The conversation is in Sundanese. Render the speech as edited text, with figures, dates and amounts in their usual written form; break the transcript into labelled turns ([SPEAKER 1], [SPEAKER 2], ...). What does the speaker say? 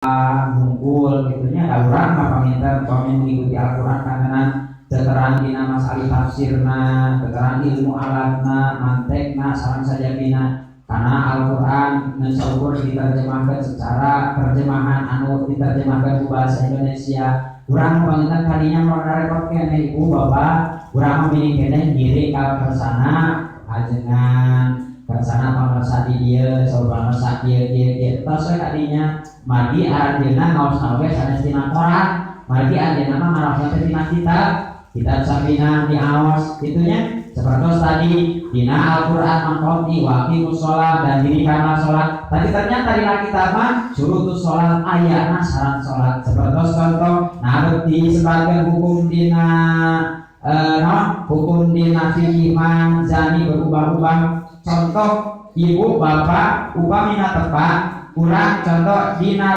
[SPEAKER 1] Ngumpul gitu nya. Da urang mah panginten upami mengikuti Al-Qur'an kantenan teu terang dina masalah tafsirna, teu terang ilmu alatna, mantekna, sareng sajabina, karena Al-Qur'an ngan saukur diterjemahkan secara terjemahan anu diterjemahkan ke bahasa Indonesia. Urang panginten kadinya mah repot keneh, Ibu, Bapak. Urang mah mending keneh ngiring ka kersana ajengan, kersana pangersa di dieu, saur pangersa dieu dieu dieu, tos we kadinya. Margi aranjeunna ngaosna oge sanes tina koran, margi aranjeunna mah ngaraosna teh tina kitab kitab Safinah diaos kitu nya. Seperti tadi dina Al-Qur'an mangkoti wa aqimus sholat, dan dirikanlah sholat, tapi ternyata dina kitab mah syurutus sholat ayana, syarat sholat. Seperti contoh, nah, disebutkan hukum dina naon, hukum dina fikih mah zani berubah-ubah. Contoh, Ibu, Bapak, upamina tepat kurang, contoh dina